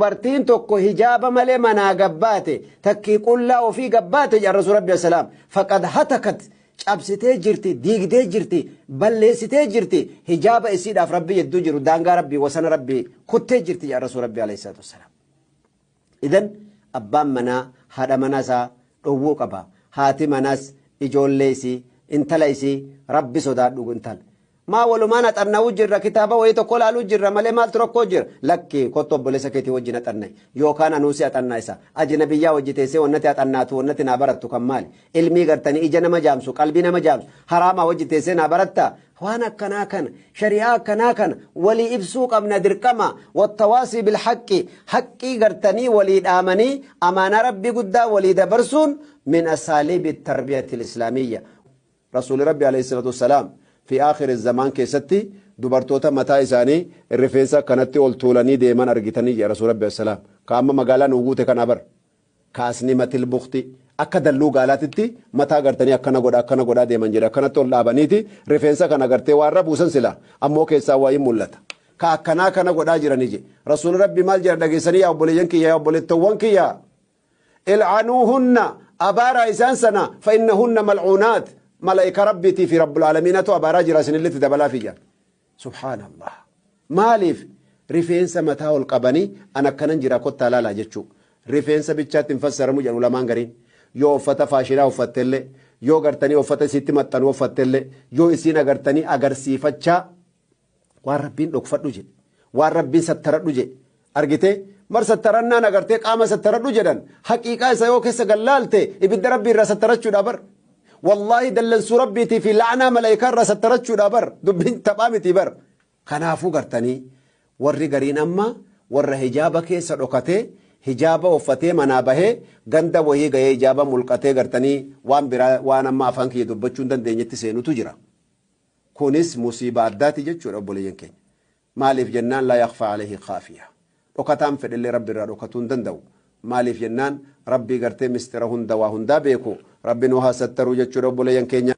Dubartiin tokko hijaaba malee manaa gabbaate, takkii qullaa ofii gabbaate jedhan Rasuul Rabbi salaam, faqad hatakat, cabsitee jirti, diigdee jirti, balleessitee jirti, hijaaba isiidhaaf Rabbi jedduu jiru, daangaa Rabbii, wasana Rabbii kuttee jirti jedhan Rasuul Rabbi alayhi salaatu wassalaam. Idan abbaan manaa haadha manaa isaa dhowwuu qaba. Haati manaas ijoollee isii, intala isii, Rabbi sodaadhu intala. Maa walumaan haxanna'uu jirra, kitaaba wayii tokko laaluu jirra malee maaltu rakkoo jira? Lakki, kottu obboleessa keetii wajjin haxanna'i. Yookaan anuu si haxannaa isa. Ajnabiyyaa wajji teessee wannati haxannaatu, wannati naa barattu kan maali? Ilmii gartanii ija nama jaamsu, qalbii nama jaamsu, haraamaa wajji teessee naa barattaa? Waan akkanaa kana, shari'aa akkanaa kana walii ibsuu qabna dirqama. Wattawaasii bilhaqqi, haqqii gartanii walii dhaamanii amaanaa Rabbii guddaa walii dabarsuun min asaaliibi tarbiyati islaamiyya. Rasuulli Rabbi alayhi salaatu wassalaam fi aakhiri zamaan keessatti dubartoota mataa isaanii rifeensa akkanatti ol tuulanii deeman argitanii jedha Rasuulli Rabbi alayhi salaam. Ka amma magaalaa nuu guute kana bar. Kaasni matil bukti akka dalluu gaalaatitti mataa gartanii akkana godha akkana godhaa deeman jedha, akkanatti ol dhaabaniiti rifeensa kana gartee waan rabuusan sila ammoo keessaa waa'in mul'ata. Ka akkanaa kana godhaa jiranii jedhe. Rasuulli Rabbi maal jedha dhageessanii yaa obboleeyyan kiyya, yaa obboleettowwan kiyya? Il'anuuhunna, abaaraa isaan sana, fa innahunna mal'uunaat, malaa'ika Rabbiitii fi Rabbul Aalamiinatu abaaraa jira, isinillee itti dabalaa fiyya. Subhaanallah. Maaliif rifeensa mataa ol qabanii an akkanan jira kottaa laalaa jechuu. Rifeensa bichaatti hin fassaramu jedhu lamaan gariin. Yoo uffata faashinaa uffattellee, yoo gartanii uffata isiitti maxxanu uffattellee, yoo isiin agartanii agarsiifachaa waan Rabbiin dhokfadhu jedhe, waan Rabbiin sattaradhu jedhe, argitee mar sattarannaan agartee qaama sattaradhu jedhan, haqiiqaa isa yoo keessa gallaalte ibidda Rabbii irraa sattarachuudha bar. Wallaahi dallansuu Rabbiitii fi la'anaa malaayikaa irraa sattarachuudha bar, dubbiin taphaa miti bar. Kanaafuu gartanii warri gariin amma warra hijaaba keessa dhokatee hijaaba uffatee manaa bahee ganda wayii gahee hijaaba mulqatee gartanii waan biraa, waan amma afaan kiyya dubbachuu hin dandeenyetti seenutu jira. Kunis musiibaa addaati jechuudha obboleeyyan keenya. Maaliif jennaan laa yakhfaa alayhi khaafiya. Dhokataan fedhellee Rabbi irraa dhokatuu hin danda'u. Maaliif jennaan Rabbii gartee mistira hunda waa hundaa beeku. Rabbi nu haa sattaruu jechuudha obboleeyyan keenya.